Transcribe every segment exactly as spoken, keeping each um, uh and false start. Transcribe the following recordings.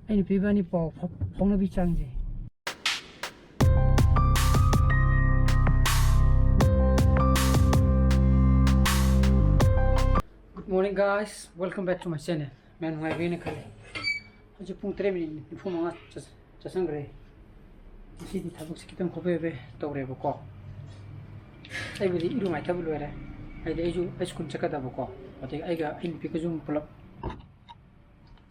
ꯑꯩ ꯅꯨꯄꯤ ꯏꯕꯥꯅꯤ ꯄꯥꯎ ꯐꯥꯎ- ꯐꯥꯎꯅꯕꯤ ꯆꯥꯡꯁꯦ꯫ Good morning, guys. Welcome back to my channel. ꯃꯌꯥꯝ ꯅꯨꯡꯉꯥꯏꯕꯤꯅ ꯈꯜꯂꯤ꯫ ꯍꯧꯖꯤꯛ ꯄꯨꯡ ꯇꯔꯦꯠ ꯃꯤꯅꯤꯠ ꯅꯤꯐꯨ ꯃꯉꯥ ꯆꯠ- ꯆꯠꯁꯟꯈ꯭ꯔꯦ꯫ ꯉꯁꯤꯗꯤ ꯊꯕꯛꯁꯦ ꯈꯤꯇꯪ ꯈꯣꯄꯦꯕꯦ ꯇꯧꯔꯦꯕꯀꯣ꯫ ꯑꯩꯕꯨꯗꯤ ꯏꯔꯨ ꯃꯥꯏꯊꯕ ꯂꯣꯏꯔꯦ꯫ ꯍꯥꯏꯗꯤ ꯑꯩꯁꯨ ꯑꯩ ꯁ꯭ꯀꯨꯜ ꯆꯠꯀꯗꯕꯀꯣ꯫ ꯑꯗꯒꯤ ꯑꯩꯒ ꯑꯩ ꯅꯨꯄꯤꯒꯁꯨ ꯑꯃꯨꯛ ꯄꯨꯂꯞ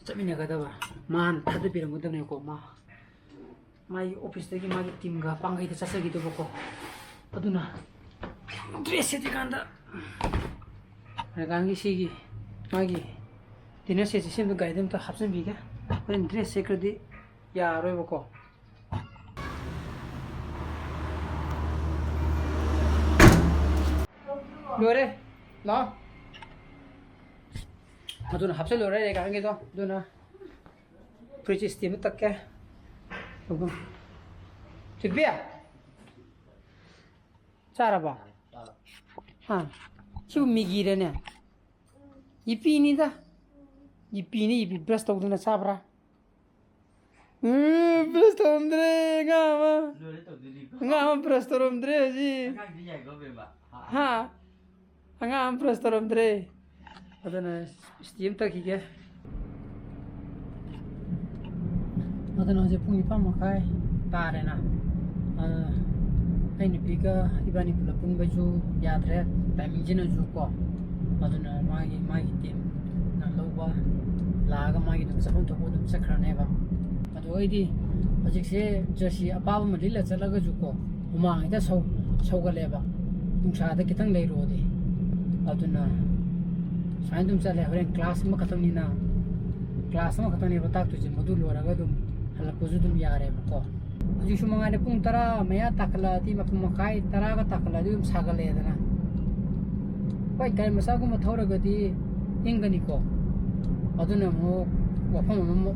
ꯆꯠꯃꯤꯟꯅꯒꯗꯕ꯫ ꯃꯥꯅ ꯊꯥꯗꯕꯤꯔꯝꯒꯗꯕꯅꯦꯀꯣ꯫ ꯃꯥ ꯃꯥꯒꯤ ꯑꯣꯐꯤꯁꯇꯒꯤ ꯃꯥꯒꯤ ꯇꯤꯝꯒ ꯄꯥꯡꯒꯩꯗ ꯆꯠꯆꯈꯤꯗꯧꯕꯀꯣ꯫ ꯑꯗꯨꯅ ꯗ꯭ꯔꯦꯁ ꯁꯦꯠꯇ꯭ꯔꯤꯀꯥꯟꯗ ꯔꯦꯒꯥꯟꯒꯤ ꯁꯤꯒꯤ ꯃꯥꯒꯤ ꯗꯤꯅꯔ ꯁꯦꯠꯁꯦ ꯁꯤ ꯑꯝꯇ ꯒꯥꯔꯤꯗ ꯑꯝꯇ ꯍꯥꯞꯆꯤꯟꯕꯤꯒꯦ꯫ ꯍꯣꯔꯦꯟ ꯗ꯭ꯔꯦꯁ ꯁꯦꯠꯈ꯭ꯔꯗꯤ ꯌꯥꯔꯔꯣꯏꯕꯀꯣ꯫ ꯂꯣꯏꯔꯦ꯫ ꯂꯥꯛꯑꯣ꯫ ꯑꯗꯨꯅ ꯍꯥꯞꯆꯤꯜꯂꯨꯔꯦ ꯔꯦꯒꯥꯟꯒꯤꯗꯣ꯫ ꯑꯗꯨꯅ ꯐ꯭ꯔꯤꯖ ꯏꯁꯇꯤꯝ ꯇꯛꯀꯦ꯫ ꯊꯣꯏꯕꯤ, ꯆꯥꯔꯕꯣ? ꯍꯥ? ꯁꯤꯕꯨ ꯃꯤꯒꯤꯔꯅꯦ? ꯌꯦꯄꯤꯅꯤꯗ꯫ ꯌꯦꯄꯤꯅꯤ, ꯌꯦꯄꯤ꯫ ꯕ꯭ꯔꯁ ꯇꯧꯗꯅ ꯆꯥꯕ꯭ꯔꯥ? ꯎꯝ, ꯕ꯭ꯔꯁ ꯇꯧꯔꯝꯗ꯭ꯔꯦ, ꯑꯉꯥꯡ ꯑꯃ꯫ ꯂꯣꯏꯔꯦ ꯇꯧꯗꯣꯏꯅꯤꯀꯣ꯫ ꯑꯉꯥꯡ ꯑꯃ ꯕ꯭ꯔꯁ ꯇꯧꯔꯝꯗ꯭ꯔꯦ ꯍꯧꯖꯤꯛ꯫ ꯑꯉꯥꯡꯗꯤ ꯌꯥꯏꯀꯣ, ꯕꯦꯝꯃ? ꯍꯥ? ꯑꯉꯥꯡ ꯑꯃ ꯕ꯭ꯔꯁ ꯇꯧꯔꯝꯗ꯭ꯔꯦ꯫ ꯑꯗꯨꯅ ꯏꯁꯇꯤꯝ ꯇꯛꯈꯤꯒꯦ꯫ ꯑꯗꯨꯅ ꯍꯧꯖꯤꯛ ꯄꯨꯡ ꯅꯤꯄꯥꯟ ꯃꯈꯥꯏ ꯇꯥꯔꯦꯅ꯫ ꯑ, ꯑꯩ ꯅꯨꯄꯤꯒ ꯏꯕꯥꯅꯤ ꯄꯨꯂꯞ ꯄꯨꯟꯕꯁꯨ ꯌꯥꯗ꯭ꯔꯦ, ꯇꯥꯏꯃꯤꯡꯁꯤꯅꯁꯨ ꯀꯣ꯫ ꯑꯗꯨꯅ ꯃꯥꯒꯤ, ꯃꯥꯒꯤ ꯇꯤꯝꯅ ꯂꯧꯕ ꯂꯥꯛꯑꯒ ꯃꯥꯒꯤ ꯑꯗꯨꯝ ꯆꯠꯐꯝ ꯊꯣꯛꯄ ꯑꯗꯨꯝ ꯆꯠꯈ꯭ꯔꯅꯦꯕ꯫ ꯑꯗꯣ ꯑꯩꯗꯤ ꯍꯧꯖꯤꯛꯁꯦ ꯖꯔꯁꯤ ꯑꯄꯥꯕ ꯑꯃ ꯂꯤꯠꯂ ꯆꯠꯂꯒꯁꯨ ꯀꯣ, ꯍꯨꯃꯥꯡ ꯍꯦꯛꯇ ꯁꯧ-, ꯁꯧꯒꯠꯂꯦꯕ, ꯅꯨꯡꯁꯥꯗ ꯈꯤꯇꯪ ꯂꯩꯔꯨꯔꯗꯤ꯫ ꯑꯗꯨꯅ ꯁꯨꯃꯥꯏꯅ ꯑꯗꯨꯝ ꯆꯠꯂꯦ꯫ ꯍꯣꯔꯦꯟ ꯀ꯭ꯂꯥꯁ ꯑꯃꯈꯛꯇꯪꯅꯤꯅ, ꯀ꯭ꯂꯥꯁ ꯑꯃꯈꯛꯇꯪꯅꯦꯕ ꯇꯥꯛꯇꯣꯏꯁꯦ, ꯃꯗꯨ ꯂꯣꯏꯔꯒ ꯑꯗꯨꯝ ꯍꯜꯂꯛꯄꯁꯨ ꯑꯗꯨꯝ ꯌꯥꯔꯦꯕꯀꯣ꯫ ꯍꯧꯖꯤꯛꯁꯨ ꯃꯉꯥꯏꯔꯦ, ꯄꯨꯡ ꯇꯔꯥ ꯃꯌꯥ ꯇꯥꯈꯠꯂꯛꯑꯗꯤ, ꯃꯄꯨꯡ ꯃꯈꯥꯏ ꯇꯔꯥꯒ ꯇꯥꯈꯠꯂꯛꯑꯗꯤ ꯑꯗꯨꯝ ꯁꯥꯒꯠꯂꯛꯑꯦꯗꯅ꯫ ꯍꯣꯏ, ꯒꯥꯔꯤ ꯃꯆꯥꯒꯨꯝꯕ ꯊꯧꯔꯒꯗꯤ ꯏꯪꯒꯅꯤꯀꯣ, ꯑꯗꯨꯅ ꯑꯃꯨꯛ ꯋꯥꯐꯝ ꯑꯃ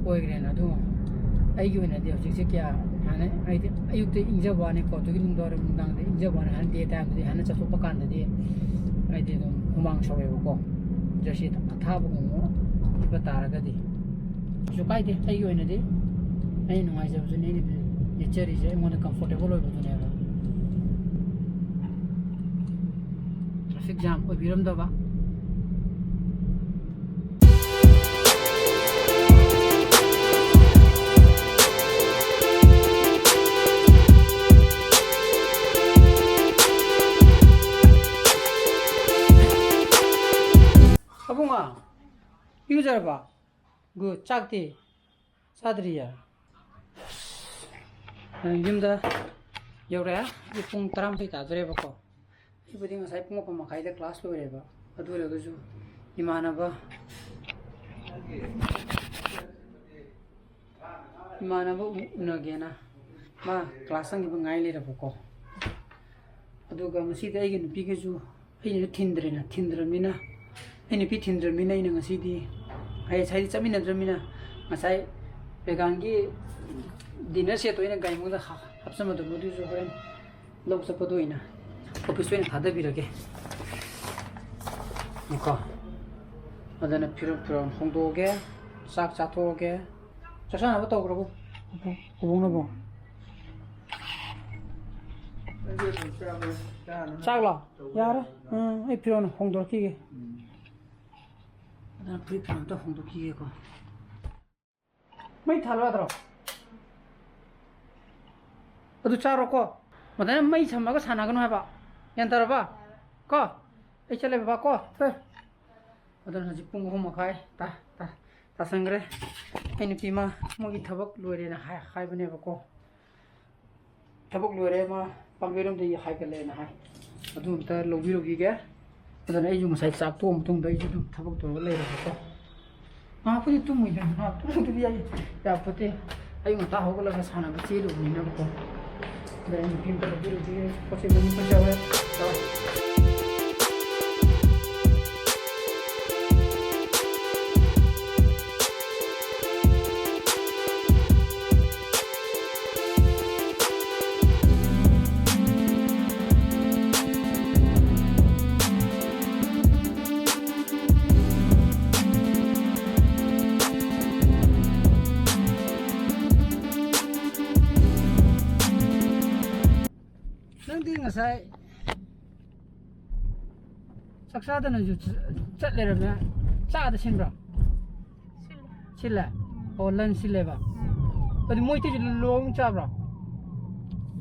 ꯑꯣꯏꯈ꯭ꯔꯦꯅ꯫ ꯑꯗꯨ ꯑꯩꯒꯤ ꯑꯣꯏꯅꯗꯤ ꯍꯧꯖꯤꯛꯁꯦ ꯀꯌꯥ ꯍꯥꯟꯅ, ꯍꯥꯏꯗꯤ ꯑꯌꯨꯛꯇ ꯏꯪꯖꯕ ꯋꯥꯅꯤꯀꯣ, ꯑꯗꯨꯒꯤ ꯅꯨꯡꯗꯥꯡꯋꯥꯏꯔꯝ ꯅꯨꯡꯗꯥꯡꯗ ꯏꯪꯖꯕ ꯋꯥꯅꯤ꯫ ꯍꯥꯟꯅ ꯗꯦ ꯇꯥꯏꯝꯗꯗꯤ, ꯍꯥꯟꯅ ꯆꯠꯊꯣꯛꯄ ꯀꯥꯟꯗꯗꯤ ꯑꯩꯗꯤ ꯑꯗꯨꯝ ꯍꯨꯃꯥꯡ ꯁꯧꯋꯦꯕꯀꯣ, ꯖꯔꯁꯤ ꯑꯊꯥꯕꯒꯨꯝꯕ ꯂꯤꯠꯄ ꯇꯥꯔꯒꯗꯤ꯫ ꯀꯩꯁꯨ ꯀꯥꯏꯗꯦ꯫ ꯑꯩꯒꯤ ꯑꯣꯏꯅꯗꯤ ꯑꯩꯅ ꯅꯨꯡꯉꯥꯏꯖꯕꯗꯨꯅꯤ ꯑꯩꯅ ꯌꯦꯠꯆꯔꯤꯁꯦ, ꯑꯩꯉꯣꯟꯗ comfortable ꯑꯣꯏꯕꯗꯨꯅꯦꯕ꯫ Traffic jam ꯑꯣꯏꯕꯤꯔꯝꯗꯕ꯫ ꯑꯕꯨꯡꯉꯣ, ꯏꯔꯨꯖꯔꯕ? Good. ꯆꯥꯛꯇꯤ ꯆꯥꯗ꯭ꯔꯤꯌꯦ? ꯌꯨꯝꯗ ꯌꯧꯔꯛꯑꯦ꯫ ꯍꯧꯖꯤꯛ ꯄꯨꯡ ꯇꯔꯥꯃꯥꯊꯣꯏ ꯇꯥꯗꯣꯔꯦꯕꯀꯣ꯫ ꯑꯩꯕꯨꯗꯤ ꯉꯁꯥꯏ ꯄꯨꯡ ꯃꯥꯄꯟ ꯃꯈꯥꯏꯗ class ꯂꯣꯏꯔꯦꯕ꯫ ꯑꯗꯨ ꯑꯣꯏꯔꯒꯁꯨ ꯏꯃꯥꯟꯅꯕ, ꯏꯃꯥꯟꯅꯕ ꯎ-, ꯎꯅꯒꯦꯅ ꯃꯥ class ꯆꯪꯈꯤꯕ ꯉꯥꯏ ꯂꯩꯔꯕꯀꯣ꯫ ꯑꯗꯨꯒ ꯉꯁꯤꯗꯤ ꯑꯩꯒꯤ ꯅꯨꯄꯤꯒꯁꯨ ꯑꯩꯅꯁꯨ ꯊꯤꯟꯗ꯭ꯔꯦꯅ, ꯊꯤꯟꯗ꯭ꯔꯕꯅꯤꯅ, ꯑꯩ ꯅꯨꯄꯤ ꯊꯤꯟꯗ꯭ꯔꯕꯅꯤꯅ ꯑꯩꯅ ꯉꯁꯤꯗꯤ, ꯑꯩ ꯉꯁꯥꯏꯗꯤ ꯆꯠꯃꯤꯟꯅꯗ꯭ꯔꯕꯅꯤꯅ, ꯉꯁꯥꯏ ꯔꯦꯒꯥꯟꯒꯤ dinner set ꯇꯣ ꯑꯩꯅ ꯒꯥꯔꯤ ꯃꯅꯨꯡꯗ ꯍꯥ-, ꯍꯥꯞꯆꯟꯕꯗꯣ, ꯃꯗꯨꯁꯨ ꯍꯣꯔꯦꯟ ꯂꯧ ꯆꯠꯄꯗ ꯑꯣꯏꯅ office ꯇ ꯑꯣꯏꯅ ꯊꯥꯗꯕꯤꯔꯒꯦ꯫ ꯀꯣ꯫ ꯑꯗꯨꯅ ꯐꯤꯔꯣꯜ, ꯐꯤꯔꯣꯜ ꯍꯣꯡꯗꯣꯛꯑꯒꯦ, ꯆꯥꯛ ꯆꯥꯊꯣꯛꯑꯒꯦ꯫ ꯆꯥꯛ ꯆꯥꯅꯕ ꯇꯧꯈ꯭ꯔꯕꯣ? ꯀꯕꯣꯛꯅꯕꯣ? ꯆꯥꯛꯂꯣ? ꯌꯥꯔꯦ꯫ ꯎꯝ, ꯑꯩ ꯐꯤꯔꯣꯜ ꯍꯣꯡꯗꯣꯛꯈꯤꯒꯦ꯫ ꯑꯗꯨꯅ ꯐꯨꯔꯤꯠ ꯐꯤꯔꯣꯜ ꯑꯝꯇ ꯍꯣꯡꯗꯣꯛꯈꯤꯒꯦꯀꯣ꯫ ꯃꯩ ꯊꯥꯜꯂꯣ ꯌꯥꯗ꯭ꯔꯣ? ꯑꯗꯨ ꯆꯥꯔꯣꯀꯣ꯫ ꯃꯗꯥꯏꯅ ꯃꯩ ꯁꯝꯃꯒ ꯁꯥꯟꯅꯒꯅꯨ ꯍꯥꯏꯕ꯫ ꯒ꯭ꯌꯥꯟ ꯇꯥꯔꯕ? ꯀꯣ? ꯑꯩ ꯆꯠꯂꯦ ꯕꯕꯥ ꯀꯣ꯫ ꯆꯠ꯫ ꯑꯗꯨꯅ ꯍꯧꯖꯤꯛ ꯄꯨꯡ ꯑꯍꯨꯝ ꯃꯈꯥꯏ ꯇꯥ-, ꯇꯥ-, ꯇꯥꯁꯟꯈ꯭ꯔꯦ꯫ ꯑꯩ ꯅꯨꯄꯤ ꯃꯥ ꯃꯣꯏꯒꯤ ꯊꯕꯛ ꯂꯣꯏꯔꯦꯅ ꯍꯥꯏ-, ꯍꯥꯏꯕꯅꯦꯕꯀꯣ꯫ ꯊꯕꯛ ꯂꯣꯏꯔꯦ, ꯃꯥ ꯄꯥꯝꯕꯩꯔꯣꯝꯗꯒꯤ ꯍꯥꯏꯒꯠꯂꯦꯅ ꯍꯥꯏ꯫ ꯑꯗꯨ ꯑꯝꯇ ꯂꯧꯕꯤꯔꯨꯈꯤꯒꯦ꯫ ꯑꯗꯨꯅ ꯑꯩꯁꯨ ꯉꯁꯥꯏ ꯆꯥꯛ ꯇꯣꯛꯑ ꯃꯇꯨꯡꯗ ꯑꯩꯁꯨ ꯑꯗꯨꯝ ꯊꯕꯛ ꯇꯧꯔꯒ ꯂꯩꯔꯕꯀꯣ꯫ ꯉꯥꯏꯍꯥꯛꯄꯨꯗꯤ ꯇꯨꯝꯃꯨꯏꯗꯅ, ꯉꯥꯏꯍꯥꯛ ꯇꯨꯝꯗꯕꯗꯤ ꯌꯥꯏ, ꯌꯥꯄꯣꯠꯇꯦ꯫ ꯑꯌꯨꯛ ꯉꯟꯇꯥ ꯍꯧꯒꯠꯂꯒ ꯁꯥꯟꯅꯕ ꯆꯦꯜꯂꯨꯕꯅꯤꯅꯕꯀꯣ꯫ ꯑꯗ ꯑꯩ ꯅꯨꯄꯤ ꯑꯝꯇ ꯂꯧꯕꯤꯔꯨꯈꯤꯒꯦ꯫ ꯄꯣꯠ ꯆꯩ ꯃꯅꯤꯡ ꯄꯨꯠ ꯌꯥꯎꯔꯦ꯫ ꯆꯥꯎ꯫ ꯉꯁꯥꯏ ꯆꯥꯛ ꯆꯥꯗꯅꯁꯨ ꯆ- ꯆꯠ ꯂꯩꯔꯝꯃꯦ꯫ ꯆꯥꯗ ꯁꯤꯟꯕ꯭ꯔꯣ? ꯁꯤꯜꯂꯦ꯫ ꯁꯤꯜꯂꯦ? ꯎꯝ꯫ ꯑꯣ, ꯂꯟ ꯁꯤꯜꯂꯦꯕ? ꯎꯝ꯫ ꯑꯗꯨ ꯃꯣꯏꯇꯩꯁꯨ ꯂꯣꯡ ꯆꯥꯕ꯭ꯔꯣ?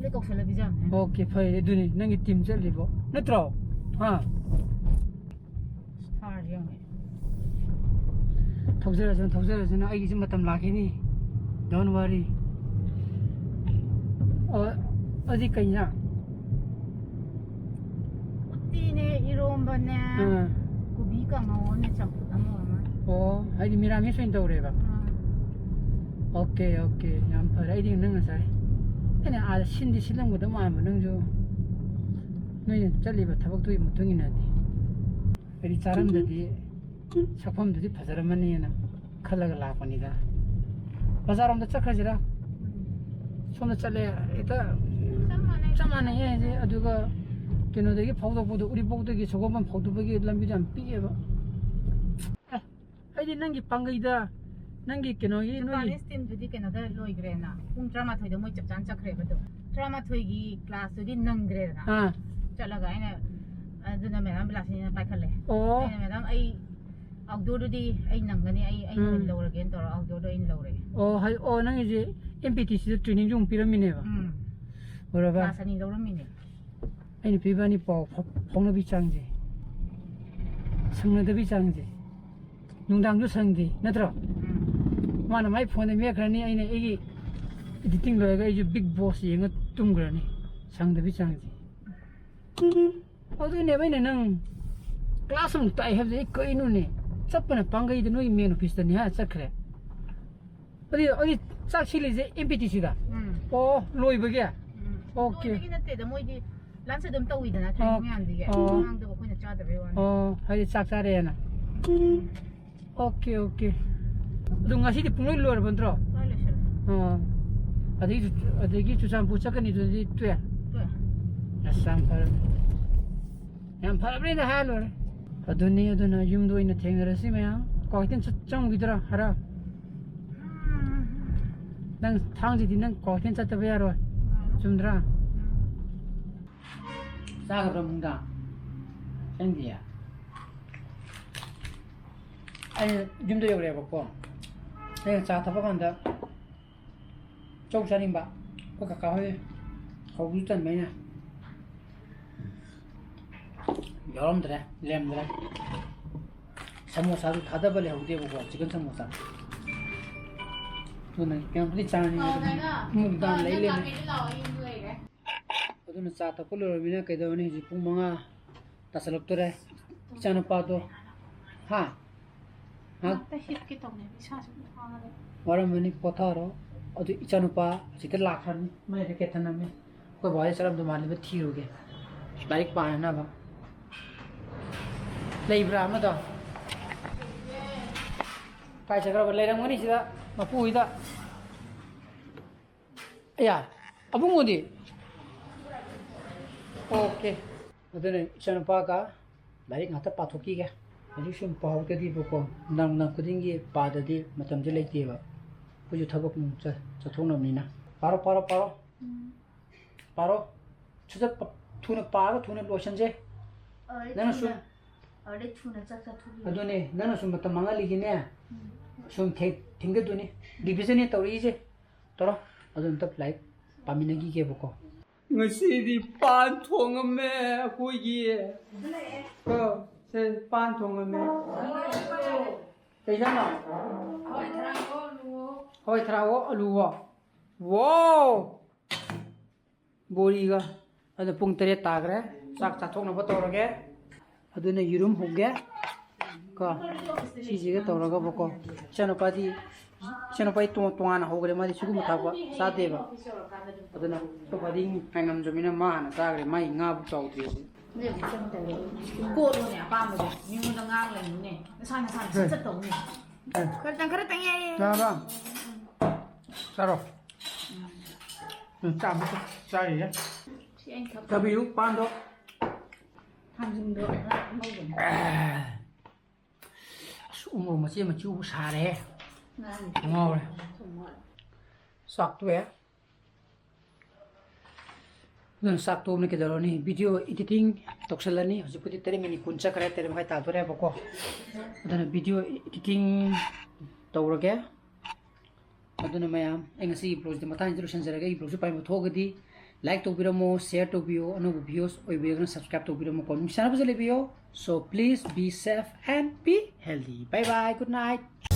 ꯂꯣꯏ ꯀꯧꯁꯜꯂ ꯄꯤꯖꯕꯅꯦ꯫ ꯑꯣꯀꯦ, ꯐꯩ꯫ ꯑꯗꯨꯅꯤ ꯅꯪꯒꯤ ꯇꯤꯝ ꯆꯠꯂꯤꯕꯣ, ꯅꯠꯇ꯭ꯔꯣ? ꯍꯥ? ꯊꯥꯔꯁꯦ ꯌꯦꯡꯉꯦ꯫ ꯊꯧꯖꯔꯁꯅꯨ, ꯊꯧꯖꯔꯁꯅꯨ, ꯑꯩꯒꯤꯁꯨ ꯃꯇꯝ ꯂꯥꯛꯈꯤꯅꯤ꯫ Don't worry. ꯑꯣ, ꯑꯗꯨꯗꯤ ꯀꯩ ꯏꯟꯖꯥꯡ? ꯎꯇꯤꯅꯦ, ꯏꯔꯣꯝꯕꯅꯦ, ꯑꯥ꯫ ꯀꯣꯕꯤ ꯀꯥꯡꯍꯧ ꯑꯃꯅꯦ, ꯆꯝꯐꯨꯠ ꯑꯃ ꯑꯃ꯫ ꯑꯣ, ꯍꯥꯏꯗꯤ ꯃꯤꯔꯥꯃꯤꯁ ꯑꯣꯏꯅ ꯇꯧꯔꯦꯕ? ꯑꯥ꯫ ꯑꯣꯀꯦ, ꯑꯣꯀꯦ, ꯌꯥꯝ ꯐꯔꯦ꯫ ꯑꯩꯗꯤ ꯅꯪ ꯉꯁꯥꯏ ꯑꯩꯅ ꯑꯥꯗ ꯁꯤꯟꯗꯤ ꯁꯤꯜꯂꯝꯒꯗꯕ ꯃꯥꯟꯕ, ꯅꯪꯁꯨ ꯅꯣꯏꯅ ꯆꯠꯂꯤꯕ ꯊꯕꯛꯇꯨꯒꯤ ꯃꯇꯨꯡ ꯏꯟꯅꯗꯤ꯫ ꯍꯥꯏꯗꯤ ꯆꯥꯔꯝꯗꯗꯤ ꯁꯛꯐꯝꯗꯨꯗꯤ ꯐꯖꯔꯝꯃꯅꯤꯅ ꯈꯜꯂꯒ ꯂꯥꯛꯄꯅꯤꯗ꯫ ꯕꯖꯥꯔꯔꯣꯝꯗ ꯆꯠꯈ꯭ꯔꯁꯤꯔꯥ? ꯁꯣꯝꯗ ꯆꯠꯂꯦ, ꯍꯦꯛꯇ ꯆꯞ ꯃꯥꯟꯅꯩ꯫ ꯆꯞ ꯃꯥꯟꯅꯩꯌꯦ ꯍꯥꯏꯁꯦ꯫ ꯑꯗꯨꯒ ꯀꯩꯅꯣꯗꯒꯤ ꯐꯥꯎꯗꯣꯛꯄꯗꯣ, ꯎꯔꯤꯄꯣꯛꯇꯒꯤ ꯁꯒꯣꯜꯕꯟ ꯐꯥꯎꯗꯣꯛꯄꯒꯤ ꯂꯝꯕꯤꯗꯣ ꯌꯥꯝ ꯄꯤꯛꯑꯦꯕ꯫ ꯑꯦ, ꯑꯩꯗꯤ ꯅꯪꯒꯤ ꯄꯥꯡꯒꯩꯗ, ꯅꯪꯒꯤ ꯀꯩꯅꯣꯒꯤ, ꯅꯣꯏꯒꯤ Japanese teamꯗꯨꯗꯤ ꯀꯩꯅꯣꯗ ꯂꯣꯏꯈ꯭ꯔꯦꯅ, ꯄꯨꯡ ꯇꯔꯥꯃꯥꯊꯣꯏꯗ ꯃꯣꯏ ꯆꯞ ꯆꯥꯅ ꯆꯠꯈ꯭ꯔꯦꯕ꯫ ꯑꯗꯣ ꯇꯔꯥꯃꯥꯊꯣꯏꯒꯤ classꯇꯨꯗꯤ ꯅꯪꯗ꯭ꯔꯦꯗꯅ꯫ ꯑꯥ꯫ ꯆꯠꯂꯒ ꯑꯩꯅ, ꯑꯗꯨꯅ madam ꯕꯤꯂꯥꯁꯤꯅꯤꯅ ꯄꯥꯏꯈꯠꯂꯦ꯫ ꯑꯣ꯫ ꯑꯩꯅ, "Madam, ꯑꯩ outdoorꯗꯨꯗꯤ ꯑꯩ ꯅꯪꯒꯅꯤ, ꯑꯩ, ꯑꯩꯅ ꯎꯝ꯫ ꯑꯣꯏꯅ ꯂꯧꯔꯒꯦꯅ" ꯇꯧꯔꯒ outdoorꯗꯣ ꯑꯩꯅ ꯂꯧꯔꯦ꯫ ꯑꯣ, ꯍꯥꯏ-, ꯑꯣ, ꯅꯪꯒꯤꯁꯦ M P T Cꯗ trainingꯁꯨ ꯑꯃꯨꯛ ꯄꯤꯔꯝꯃꯤꯅꯦꯕ? ꯎꯝ꯫ ꯎꯔꯕ? Class ꯑꯅꯤ ꯂꯧꯔꯝꯃꯤꯅꯦ꯫ ꯑꯩ ꯅꯨꯄꯤ ꯏꯕꯥꯅꯤ ꯄꯥꯎ ꯐꯥꯎ-, ꯐꯥꯎꯅꯕꯤ ꯆꯥꯡꯁꯦ, ꯁꯪꯅꯗꯕꯤ ꯆꯥꯡꯁꯦ, ꯅꯨꯡꯗꯥꯡꯁꯨ ꯁꯪꯗꯦ, ꯅꯠꯇ꯭ꯔꯣ? ꯎꯝ꯫ ꯃꯥꯅ ꯃꯥꯏ phoneꯗ ꯃꯦꯠꯈ꯭ꯔꯅꯤ, ꯑꯩꯅ ꯑꯩꯒꯤ editing ꯂꯣꯏꯔꯒ ꯑꯩꯁꯨ Bigg Boss ꯌꯦꯡꯉ ꯇꯨꯝꯈ꯭ꯔꯅꯤ, ꯁꯪꯗꯕꯤ ꯆꯥꯡꯁꯦ꯫ ꯑꯗꯨꯅꯦꯕ ꯑꯩꯅ ꯅꯪ class ꯑꯃꯨꯛ ꯇꯥꯛꯑꯦ ꯍꯥꯏꯕꯁꯦ ꯑꯩ ꯀꯩꯅꯣꯅꯦ? ꯆꯠꯄꯅ ꯄꯥꯡꯒꯩꯗ ꯅꯣꯏ main officeꯇꯅꯤ ꯍꯥꯏꯔ ꯆꯠꯈ꯭ꯔꯦ꯫ ꯑꯗꯨꯗꯤ, ꯑꯗꯨꯗꯤ ꯆꯥꯛ ꯁꯤꯜꯂꯤꯁꯦ M P T Cꯗ? ꯎꯝ꯫ ꯑꯣ, ꯂꯣꯏꯕꯒꯤ? ꯎꯝ꯫ ꯑꯣꯀꯦ꯫ ꯂꯣꯏꯕꯒꯤ ꯅꯠꯇꯦꯗ, ꯃꯣꯏꯗꯤ lunch ꯑꯗꯨꯝ ꯇꯧꯋꯤꯗꯅ, training ꯑꯣ꯫ ꯃꯌꯥꯝꯗꯨꯒꯤ꯫ ꯑꯣ꯫ ꯑꯉꯥꯡꯗꯨꯕꯨ ꯑꯩꯈꯣꯏꯅ ꯆꯥꯗꯕꯩ ꯋꯥꯅꯤ꯫ ꯑꯣ, ꯍꯥꯏꯗꯤ ꯆꯥꯛ ꯆꯥꯔꯦꯅ꯫ ꯎꯝ꯫ Okay, okay. ꯑꯗꯨ ꯉꯁꯤꯗꯤ ꯄꯨꯡꯂꯣꯏ ꯂꯣꯏꯔꯕ ꯅꯠꯇ꯭ꯔꯣ? ꯂꯣꯏ ꯂꯣꯏꯁꯤꯜꯂꯦ꯫ ꯑꯣ꯫ ꯑꯗꯒꯤ ꯆꯨ-, ꯑꯗꯒꯤ ꯆꯨꯔꯆꯥꯟꯄꯨꯔ ꯆꯠꯀꯅꯤꯗꯨꯗꯤ ꯇꯣꯛꯑꯦ? ꯇꯣꯛꯑꯦ꯫ ꯑꯁ, ꯌꯥꯝ ꯐꯔꯦ꯫ ꯌꯥꯝ ꯐꯔꯕꯅꯤꯅ ꯍꯥꯏꯔ ꯂꯣꯏꯔꯦ꯫ ꯑꯗꯨꯅꯤ, ꯑꯗꯨꯅ ꯌꯨꯝꯗ ꯑꯣꯏꯅ ꯊꯦꯡꯅꯔꯁꯤ ꯃꯌꯥꯝ꯫ ꯀ꯭ꯋꯥꯀꯩꯊꯦꯜ ꯆꯠ-, ꯆꯪꯉꯨꯈꯤꯗꯣꯏꯔꯥ ꯍꯥꯏꯔ? ꯎꯝ꯫ ꯅꯪ ꯊꯥꯡꯖꯗꯤ ꯅꯪ ꯀ꯭ꯋꯥꯀꯩꯊꯦꯜ ꯆꯠꯇꯕ ꯌꯥꯔꯣꯏ꯫ ꯌꯥꯔꯣꯏ꯫ ꯆꯨꯝꯗ꯭ꯔꯥ? ꯎꯝ꯫ ꯆꯥꯒꯗ꯭ꯔꯣ ꯅꯨꯡꯗꯥꯡ? ꯆꯪꯗꯤꯌꯦ꯫ ꯑꯩꯅ ꯌꯨꯝꯗ ꯌꯧꯔꯛꯑꯦꯕꯀꯣ꯫ ꯑꯩꯅ ꯆꯥ ꯊꯛꯄ ꯀꯥꯟꯗ ꯆꯧ ꯆꯥꯅꯤꯡꯕ꯫ ꯑꯩꯈꯣꯏ ꯀꯀꯥ ꯍꯣꯏ ꯍꯧꯕꯁꯨ ꯇꯟꯕ ꯑꯩꯅ꯫ ꯌꯥꯎꯔꯝꯗ꯭ꯔꯦ, ꯂꯩꯔꯝꯗ꯭ꯔꯦ꯫ ꯁꯃꯣꯁꯥꯗꯨ ꯊꯥꯗꯕ ꯂꯩꯍꯧꯗꯦꯕꯀꯣ, ꯆꯤꯛꯀꯟ ꯁꯃꯣꯁꯥ꯫ ꯑꯗꯨꯅ ꯀꯩꯅꯣꯝꯇꯗꯤ ꯆꯥꯅꯤꯡꯉꯦ꯫ ꯑꯗꯨꯝ ꯅꯨꯡꯗꯥꯡ ꯂꯩ ꯂꯩꯔꯝꯃꯦ꯫ ꯑꯗꯨꯅ ꯆꯥ ꯊꯛꯄ ꯂꯣꯏꯔꯕꯅꯤꯅ ꯀꯩꯗꯧꯔꯅꯤ? ꯍꯧꯖꯤꯛ ꯄꯨꯡ ꯃꯉꯥ ꯇꯥꯁꯜꯂꯛꯇꯣꯔꯦ꯫ ꯏꯆꯥꯅꯨꯄꯥꯗꯣ꯫ ꯍꯥ? ꯍꯥ? ꯉꯥꯛꯇ ꯍꯤꯞꯀꯦ ꯇꯧꯅꯦ, ꯏꯁꯥꯁꯨ ꯋꯥꯔꯦ꯫ ꯋꯥꯔꯝꯃꯅꯤ, ꯄꯣꯊꯥꯔꯣ꯫ ꯑꯗꯨ ꯏꯆꯥꯅꯨꯄꯥ ꯍꯧꯖꯤꯛꯇ ꯂꯥꯛꯈ꯭ꯔꯅꯤ꯫ ꯃꯩ ꯔꯦꯀꯦꯠ ꯊꯅꯝꯃꯤ꯫ ꯑꯩꯈꯣꯏ ꯕꯕꯥꯗꯤ ꯆꯠꯂꯝꯗꯧ ꯃꯥꯜꯂꯦ, ꯊꯤꯔꯨꯒꯦ꯫ ꯂꯥꯏꯔꯤꯛ ꯄꯥꯅꯅꯕ꯫ ꯂꯩꯕ꯭ꯔꯥ ꯑꯃꯗꯣ? ꯀꯥꯏ ꯆꯠꯈ꯭ꯔꯕ? ꯂꯩꯔꯝꯒꯅꯤ ꯁꯤꯗ, ꯃꯄꯨ ꯍꯣꯏꯗ꯫ ꯑꯌꯥ, ꯑꯕꯨꯡꯉꯣꯗꯤ? ꯑꯣꯀꯦ꯫ ꯑꯗꯨꯅ ꯏꯆꯥꯅꯨꯄꯥꯒ ꯂꯥꯏꯔꯤꯛ ꯉꯥꯛꯇ ꯄꯥꯊꯣꯛꯈꯤꯒꯦ꯫ ꯍꯧꯖꯤꯛ ꯁꯨꯝ ꯄꯥꯍꯧꯗ꯭ꯔꯗꯤꯕꯀꯣ, ꯅꯨꯡꯗꯥꯡ ꯅꯨꯡꯗꯥꯡ ꯈꯨꯗꯤꯡꯒꯤ ꯄꯥꯗꯗꯤ ꯃꯇꯝꯁꯦ ꯂꯩꯇꯦꯕ꯫ ꯑꯩꯈꯣꯏꯁꯨ ꯊꯕꯛ ꯅꯨꯡ ꯆ-, ꯆꯠꯊꯣꯛꯅꯕꯅꯤꯅ꯫ ꯄꯥꯔꯣ, ꯄꯥꯔꯣ, ꯄꯥꯔꯣ꯫ ꯎꯝ꯫ ꯄꯥꯔꯣ꯫ ꯁꯠ ꯁꯠ ꯄ-, ꯊꯨꯅ ꯄꯥꯔꯒ ꯊꯨꯅ ꯂꯣꯏꯁꯟꯁꯦ꯫ ꯑꯗꯩ ꯅꯪꯅ ꯊꯨꯅ, ꯁꯨꯝ ꯑꯗꯩ ꯊꯨꯅ ꯆꯥꯛ ꯆꯥꯊꯣꯛꯈꯤꯕ꯫ ꯑꯗꯨꯅꯦ, ꯅꯪꯅ ꯁꯨꯝ ꯃꯇꯝ ꯃꯥꯡꯍꯜꯂꯤꯒꯤꯅꯦ꯫ ꯎꯝ꯫ ꯁꯨꯝ ꯊꯦ-, ꯊꯤꯡꯒꯗꯣꯏꯅꯤ꯫ ꯔꯤꯚꯤꯖꯟꯅꯦ ꯇꯧꯔꯛꯏꯁꯦ꯫ ꯇꯧꯔꯣ꯫ ꯑꯗꯨ ꯑꯝꯇ ꯂꯥꯏꯔꯤꯛ ꯄꯥꯃꯤꯟꯅꯈꯤꯒꯦꯕꯀꯣ꯫ ꯉꯁꯤꯗꯤ ꯄꯥꯟ ꯊꯣꯡꯉꯝꯃꯦ ꯑꯩꯈꯣꯏꯒꯤ꯫ ꯀꯣ, ꯁꯦ ꯄꯥꯟ ꯊꯣꯡꯉꯝꯃꯦ꯫ ꯀꯩ ꯏꯟꯖꯥꯡꯅꯣ? ꯍꯋꯥꯏ ꯊꯔꯥꯛꯑꯣ, ꯑꯂꯨꯑꯣ꯫ ꯍꯋꯥꯏ ꯊꯔꯥꯛꯑꯣ, ꯑꯂꯨꯑꯣ꯫ ꯋꯥꯎ! ꯕꯣꯔꯤꯒ꯫ ꯑꯗꯣ ꯄꯨꯡ ꯇꯔꯦꯠ ꯇꯥꯈ꯭ꯔꯦ꯫ ꯆꯥꯛ ꯆꯥꯊꯣꯛꯅꯕ ꯇꯧꯔꯒꯦ꯫ ꯑꯗꯨꯅ ꯌꯦꯔꯨꯝ ꯍꯧꯒꯦ꯫ ꯀꯣ, ꯁꯤꯁꯤꯒ ꯇꯧꯔꯒꯕꯀꯣ꯫ ꯏꯆꯥꯅꯨꯄꯥꯗꯤ, ꯏꯆꯥꯅꯨꯄꯥꯗꯤ ꯇꯣꯉꯥꯟ ꯇꯣꯉꯥꯟꯅ ꯍꯧꯈ꯭ꯔꯦ꯫ ꯃꯥꯗꯤ ꯁꯤꯒꯨꯝꯕ ꯊꯥꯛꯄ ꯆꯥꯗꯦꯕ꯫ ꯑꯗꯨꯅ ꯑꯩꯈꯣꯏ ꯕꯥꯗꯤ ꯉꯥꯏꯉꯝꯗ꯭ꯔꯕꯅꯤꯅ ꯃꯥ ꯍꯥꯟꯅ ꯆꯥꯈ꯭ꯔꯦ꯫ ꯃꯥꯒꯤ ꯉꯥꯕꯨ ꯆꯥꯎꯗ꯭ꯔꯤ ꯍꯧꯖꯤꯛ꯫ ꯀꯣꯠꯂꯣꯅꯦ ꯑꯄꯥꯝꯕꯗꯣ꯫ ꯃꯤꯉꯣꯟꯗ ꯉꯥꯡ ꯂꯩꯅꯨꯅꯦ꯫ ꯅꯁꯥ ꯅꯁꯥꯅ ꯁꯠ ꯁꯠ ꯇꯧꯅꯦ꯫ ꯈꯔꯇꯪ, ꯈꯔꯇꯪ ꯌꯥꯏꯌꯦ꯫ ꯆꯥꯔꯕ? ꯆꯥꯔꯣ꯫ ꯎꯝ, ꯆꯥꯕ ꯆꯥꯔꯤꯌꯦ꯫ ꯁꯤ ꯑꯩꯅ ꯊꯛꯄ꯫ ꯆꯥꯕꯤꯌꯨ, ꯄꯥꯟꯗꯣ꯫ ꯊꯥꯡꯖꯤꯡꯗꯣ ꯈꯔ ꯉꯧꯕꯅꯦ꯫ ꯑꯁ, ꯎꯃꯣꯔꯣꯛ ꯃꯆꯦ ꯃꯆꯨꯕꯨ ꯁꯥꯔꯦꯍꯦ꯫ ꯉꯥꯡ ꯉꯥꯎꯔꯦ꯫ ꯊꯨꯝ ꯃꯣꯔꯣꯛ꯫ ꯆꯥꯛ ꯇꯣꯛꯑꯦ꯫ ꯑꯗꯨꯅ ꯆꯥꯛ ꯇꯣꯛꯑꯕꯅꯤꯅ ꯀꯩꯗꯧꯔꯅꯤ, video editing ꯇꯧꯁꯜꯂꯅꯤ꯫ ꯍꯧꯖꯤꯛꯄꯨꯗꯤ ꯇꯔꯦꯠ ꯃꯤꯅꯤꯠ ꯀꯨꯟ ꯆꯠꯈ꯭ꯔꯦ, ꯇꯔꯦꯠ ꯃꯈꯥꯏ ꯇꯥꯗꯣꯔꯦꯕꯀꯣ꯫ ꯑꯗꯨꯅ video editing ꯇꯧꯔꯒꯦ꯫ ꯑꯗꯨꯅ ꯃꯌꯥꯝ, ꯑꯩ ꯉꯁꯤꯒꯤ vlogꯁꯤꯗꯤ ꯃꯇꯥꯡꯁꯤꯗ ꯂꯣꯏꯁꯤꯟꯖꯔꯒꯦ꯫ ꯑꯩꯒꯤ vlogꯁꯤ ꯄꯥꯝꯕ ꯊꯣꯛꯑꯒꯗꯤ like ꯇꯧꯕꯤꯔꯝꯃꯣ, share ꯇꯧꯕꯤꯌꯣ, ꯑꯅꯧꯕ viewers ꯑꯣꯏꯕꯤꯔꯒꯅ subscribe ꯇꯧꯕꯤꯔꯝꯃꯣꯀꯣ꯫ ꯅꯨꯡꯁꯤꯅꯕꯁꯦ ꯂꯩꯕꯤꯌꯣ꯫ So please be safe and be healthy. Bye bye, good night.